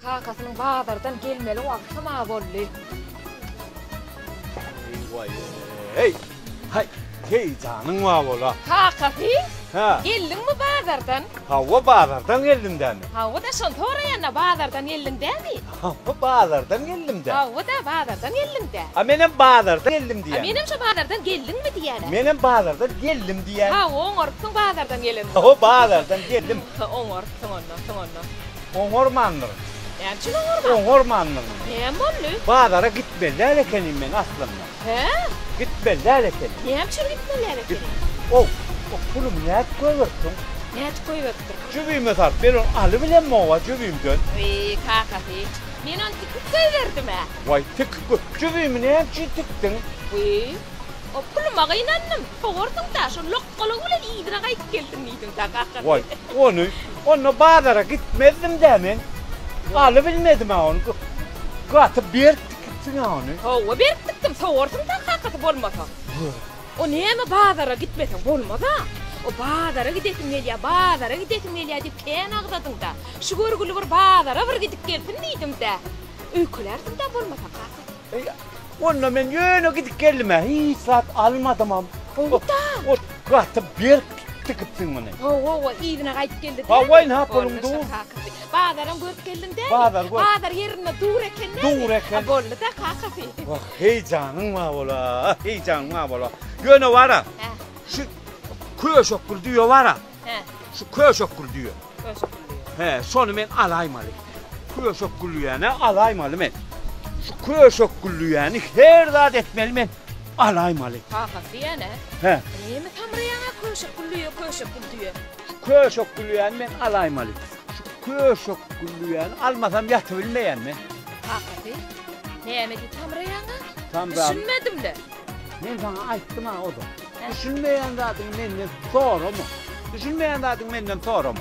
Kakasynyň bazardan gelmeli wagtam-a boldy. Eý-waý-eý! Haý, heýjanyň bar bola. Kakasy? Hä. Geldiňmi bazardan? Hawa, bazardan geldim dämi. Hawa-da, şony soraýan-da, bazardan geldiň dämi? Hawa, bazardan geldim-dä. Hawa-da, bazardan geldiň-dä. A menem bazardan geldim A diýýän. menem şo bazardan geldiňmi diýýän-ä. Menem bazardan geldim diýýän. Hawa, oňarypsyň bazardan geleniňi. Hawa, bazardan geldim. Oňarypsyň onda, soň onda. Oňarmandyryn. Näme üçin oňarman? Oňarmandyryn. Näme boldy? Bazara gitmeli däl ekenim men aslynda. Hä? Gitmeli däl ekenim. Näme üçin gitmeli däl ekeniň? Ow, o pulumy nädip goýberipsiň? Nädip goýberipdir? Jübime salyp, men ony alybilemok-a jübimden. Wiý, kakasy, men ony tikip goýberdim-ä. Waý, tikip goý, jübimi näme üçin tikdiň? Wiý, o puluma gynandym. Sowarsyň-da, şo lokgalygy bilen yzyna gaýdyp gelsin diýdim-dä, kakasy. Waý, ony Onda bazara gitmezdim-dä men. Alybilmedim-ä ony. Gaty berk tikipsiň-ä ony. Hawa, berk tikdim. Sowarsyň-da kakasy bolmasa. O näme bazara gitmeseň bolmaz-a. O bazara gidesim gelýär, bazara gidesim gelýär diýip kän agzadyň-da. Şu görgüli bir bazara bir gidip gelsin diýdim-dä. Öýkelärsiň-dä bolmasa kakasy. Eý, onda men ýöne gidip geldim-ä, hiç zat almadymam. Gowy-da. O gaty berk tikipsiň muny. Hawa, yzyna gaýdyp geldi dämi? Hawa, ynha puluň dur. Kakasy. Bazaram görüp geldiň dämi? Bazar görüp. Bazar ýerinde dur eken dämi? Dur eken. A boldy-da, kakasy. Wah, heýjanyň bar bola, heýjanyň bar bola. Ýöne bar-a, şu köşekgül düýe bar-a. Hä. Şu köşekgül düýe. Köşek gül düýe. Hä, şony men alaýmaly. Köşek gül düýäni alaýmaly men. Şu köşek gül düýäni her zat etmeli men alaýmaly. Kakasy diýýän-ä. Hä. Näme samraýaň-a köşek gül düýe, köşek gül düýe. Şu köşek gül düýäni men alaýmaly. Şu köşek gül düýäni almasam ýatybilmeýän men. Kakasy, näme diýip samraýaň-a? Samram. Düşünmedim-le. Men saňa aýtdym-a ozal. Düşünmeýän zadyňy menden sorama. Düşünmeýän zadyňy menden sorama.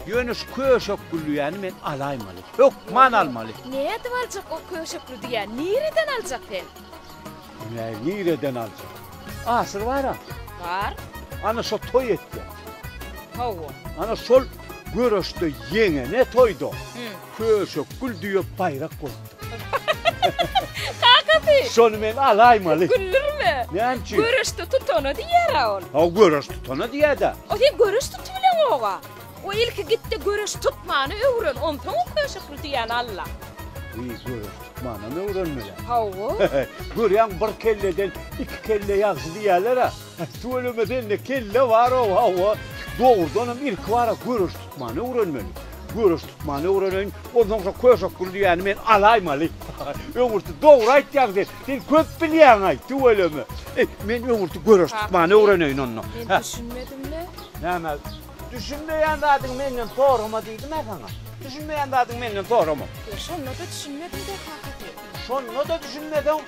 Ýöne şu köşek güllüýäni men alaýmaly. Hökman almaly. Nädip aljak o köşek güllüýäni? Nireden aljak sen? Näme nireden aljak? Aşyr bar-a. Bar. Ana şo toý etýär. Hawa. Ana şol göreşde ýeňene toýda. Köşekgül düýe baýrak bolupdyr. Kakasy! Şony men alaýmaly. Güldürme. Näme üçin? Göreşde tutana diýýär-ä ol. Hawa, göreş tutana diýýär-dä. O sen göreş tutubileňog-a. O ilki git-de göreş tutmany öwren, onsoň o köşekgül düýäni al-la. Wiý, göreş tutmanam öwrenmeli. Hawa. Görýäň, bir kelleden iki kelle ýagşy diýýärler-ä. Tüweleme sende kelle bar-ow, hawa. Dogrudanam ilki bara göreş tutmany öwrenmeli. Göreş tutmany öwreneýin, onsoň şo köşekgül diýýäni men alaýmaly. Öňürti dogry aýtýaň sen. Sen köp bilýäň-aý, tüweleme. Eý, men öňürti göreş tutmany öwreneýin onda. Men düşünmedim-le. Näme? Düşünmeýän zadyňy menden sorama diýdim-ä saňa. Düşünmeýän zadyňy menden sorama. Ýok, şonda-da düşünmedim-dä, kakasy. Şonda-da düşünmeseň,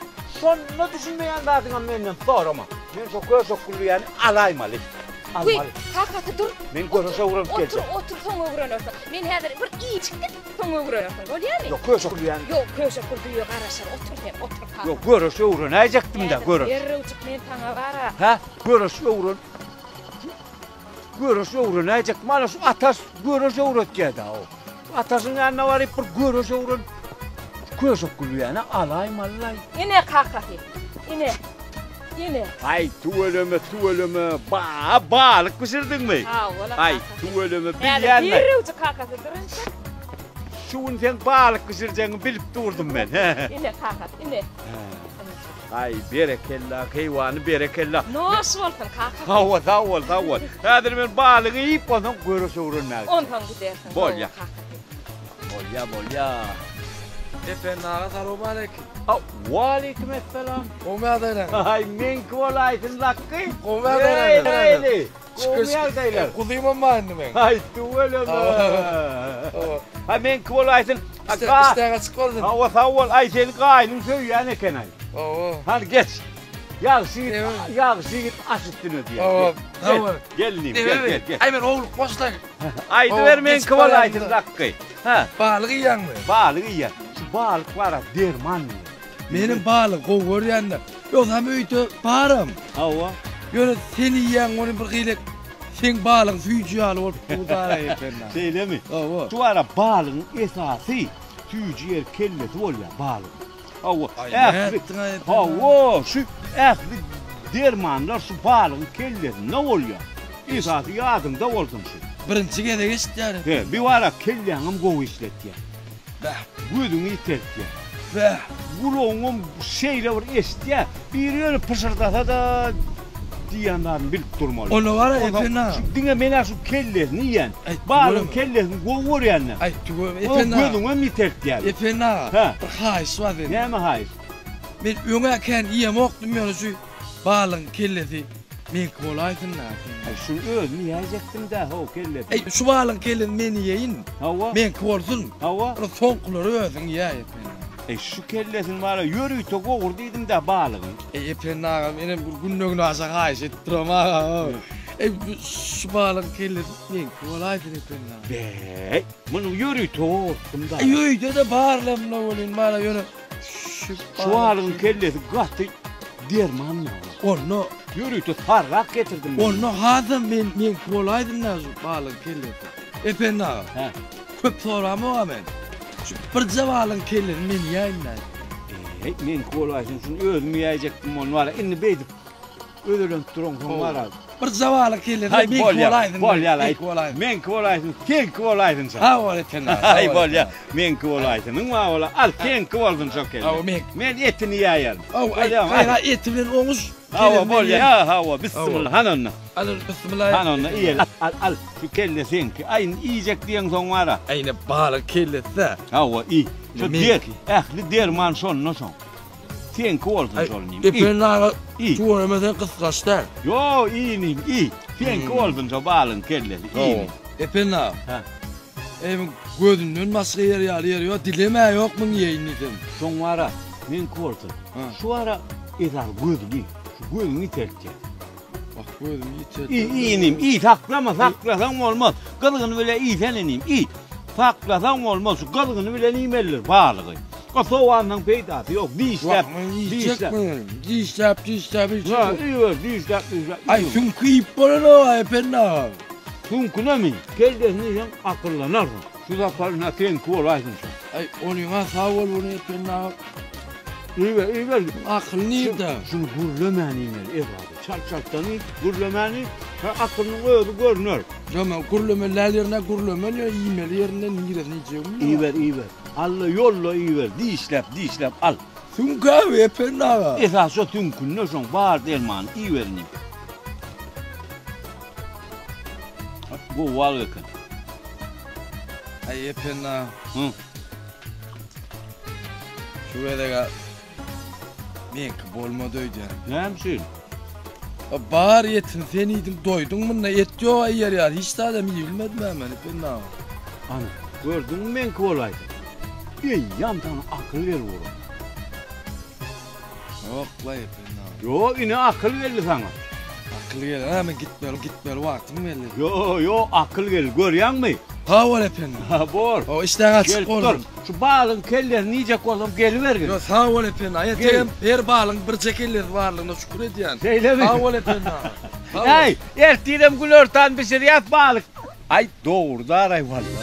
şonda düşünmeýän zadyňam menden sorama. Men şo köşek güllüýäni alaýmaly. Wiý, Almaly. kakasy dur. Men göreşe öwrenip Otur, geljek. otur, soň öwrenersiň. Men häzir bir iýjik git, soň öwrenersiň. Bolýamy? Ýok, köşek güllüýäni. Ýok, köşek gül düýe garaşar. Otur sen, otur kakasy. Ýok, göreşi öwrenäýjekdim-dä, göreş. Häzir derrewjik men saňa bar-a. Hä? Göreşi öwren. Göreş öwrenäýjek. Mana şu Ataş göreş öwretýär-dä o. Şu Ataşyň ýanyna baryp bir göreş öwrenip, şu köşek gülýäni alaýmaly-laý. Ine kakasy. Ine. Ine. Aý, tüweleme, tüweleme. Ba, balyk bişirdiňmi? Hawa-la, Aý, kakasy. tüweleme, Häzir bilýän-le. derrewjik kakasy dur entek. Şu gün seň balyk bişirjegiňi bilip durdum men. Ine kakasy, ine. Aý, berekella, keýwany, berekella. Noş bolsun, kaka. Hawa, sag bol, sag bol. Häzir men balygy iýip, onsoň göreş öwrenmäge. Onsoň gidersiň. Bolýa. Bolýa, bolýa. Ependi aga, salowmaleýkim. A, waleýkim essalam. Gowy ýagdaýlaň? Aý, meňki bolaýsyn, Lakgy. Gowy ýagdaýlaň? Eý, Gowy ýagdaýlar. Guzymam bar indi meň. Aý, tüweleme. Aý, meňki bolaýsyn. Işdäň açyk bolsun. Hawa, sag bol. Aý, seni gaýnyň söýýän eken-aý. Hawa. Hany, geç. Ýagşy ýigit, ýagşy ýigit aş üstüne diýýär. Hawa, sag bol. Gel, inim, gel, gel, gel. Aý, men owluk boşlaý. Aýdyber, meňki bolaýsyn, Lakgy. Hä? Balyk iýýäňmi? Balyk iýýän. Şu balyk bar-a, derman diýýär. Menem balygy gowy görýän-de. Ýogsam öýde baram. Hawa. Ýöne sen iýýäň ony bir hili. Seň balyň süýji ýaly bolup dur-da, Ependi aga. Şeýlemi? Hawa. Şu ara balygyň esasy süýji ýeri kellesi bolýar balygyň. Hawa, Aý, ähli, nätdiň-aý Ependi aga? hawa, şu ähli dermanlar şu balygyň kellesinde bolýar. Esasy ýadyňda bolsun şu. Birinji gezek eşitýän He, Ependi bir aga. ara kelläňem gowy işletýär. Bäh. Gözüňi ýiteltýär. Bäh. Gulagyňam şeýle bir eşitýär, biri ýöne pyşyrdasa-da diýýän zadyny bilip durmaly. Onda bar-a Ependi aga. Şu diňe men-ä şu kellesini iýen. Aý, Balygyň tüweleme. kellesini gowy görýän-dä. Aý, tüweleme, Onuň Ependi aga. gözüňem ýiteltýär. Ependi aga, Hä. bir haýyş bar senden. Näme haýyş? Men öň-ä kän iýemokdym, ýöne şu balygyň kellesi meňki bolaýsyn-da. Aý, şuny özüm iýäýjekdim-dä, how, kellesini. Aý, şu balygyň kellesini men iýeýin. Hawa. Meňki bolsun. Hawa. Ony soňkulary özüň iýäý, Ependi. Eý, şu kellesini bar-a, ýörite gowur diýdim-dä balygyň. Eý, Ependi aga, menem bir günde-günaşa haýyş edip duram aga. Eý, şu balygyň kellesi meňki bolaýsyn, Ependi aga. Beý, muny ýörite gowurtdym-da. Eý, öýde-de bar-la munda welin, bar-a, ýöne şu Şu balygyň kellesi gaty derman maňa. Onda Ýörite sarrak getirdim men. Onda hasam men meňki bolaýsyn-da şu balygyň kellesi. Ependi aga. Hä. Köp soramok-a men. Şu birje balygyň kellesini men iýäýin-dä. Eý, meňki bolaýsyn, şuny özüm iýäýjekdim ony wara. Indi beýdip özelenip duraňsoň wara. Birje balyk kellesi Haý, meňki bolýa, bolaýsyn. bolýa, Meňki bolaýsyn. Meňki bolaýsyn, seňki bolaýsyn şo. Sag bol Ependi aga. Haý, bolýa, meňki bolaýsynyň bar bola. Al, seňki bolsun şo kelle. Hawa, meňki. Men etini iýäýerin. Hawa, aý, Bolýamy? gaýra eti bilen oňuş. Hawa, kellesini bolýa, iýerin. hawa, bissimilla, hany onda. Al, bissimilla. Hany onda iýeli. Al, al, şu kelle seňki. Aý, indi iýjek diýeňsoň bar-a. Aý, ine balyk kellesi-dä. Hawa, iý. Şo Meňki. der, ähli derman şonda şoň. Seňki bolsun şol inim. Ependi aga Iý. tüweleme sen gysgaç däl. Ýo, iý inim, iý. Seňki bolsun şo balyň kellesi, iý inim. Ependi aga. Hä. Eý, gözünden başga ýer ýaly ýeri ýok, dilem-ä ýok muň iýeýin diýsem. Şoň bar-a, meňki bolsun. Şu ara esasy gözüni, şu gözüňi ýiteltýär. Wah, gözüm ýiteldi. Iý, iý inim, iý, saklama, saklasaň bolmaz. Gyzgyny bile iýsen inim, iý. Saklasaň bolmaz, şu gyzgyny bilen iýmelidir balygy. O sowandan peýdasy ýok, dişläp, Wah, men iýjek dişläp. men. Dişläp, dişläp iýjek. Ha, iýiber, dişläp, dişläp. Aý, süňki iýip bolanok-a, Ependi aga. Süňkünemi? Kellesini iýseň akyllanarsyň. Şu sapar ine seňki bolaýsyn şu. Aý, onyňa sag bol muny Ependi aga. Iýiber, iýiber. Akyl nirde? Şuny gürlemän iýmeli esasy. Çalt-çaltdan iý, gürlemän iý, ha akylynyň özi görner. Ýok, men gürlemeli däl ýerine gürlemeli, ýöne iýmeli ýerinde niresini iýjegimi bilmän. Iýiber, iýiber. Alla ýolla iýiber, dişläp, dişläp al. Süňk-ä Ependi aga. Esasy şo süňkünde şoň bar dermany iýiber inim. Gowy balyk eken. Aý Ependi aga. Hı. Şu gezeg-ä meňki bolmady öýdýän. Näme üçin? Bar etini sen iýdiň, doýduň munda et ýok-a iýer ýaly, hiç zadam iýilmedi-mä men Ependi aga. Ana, gördüňmi meňki bolaýdy. Eýýäm saňa akyl gelip ugrady. Ýok-la Ependi aga. Ýok, ine akyl geldi saňa. Akyl geldi, ha men gitmeli, gitmeli wagtym geldi. Ýo, ýo, akyl geldi, görýäňmi? Sag bol Ependi. Ha, bor. O işdäň açyk Gelip bolsun. dur. Şu balyň kellesini iýjek bolsam gelibergin. Ýo, sag bol Ependi. Aý, Gel. entegem her balyň birje kellesi barlygyna şükür edýän. Şeýlemi? Sag bol Ependi aga. Sag bol. Äý, ertirem günortan bişirýäs balyk. Aý, dogry-da-raý walla.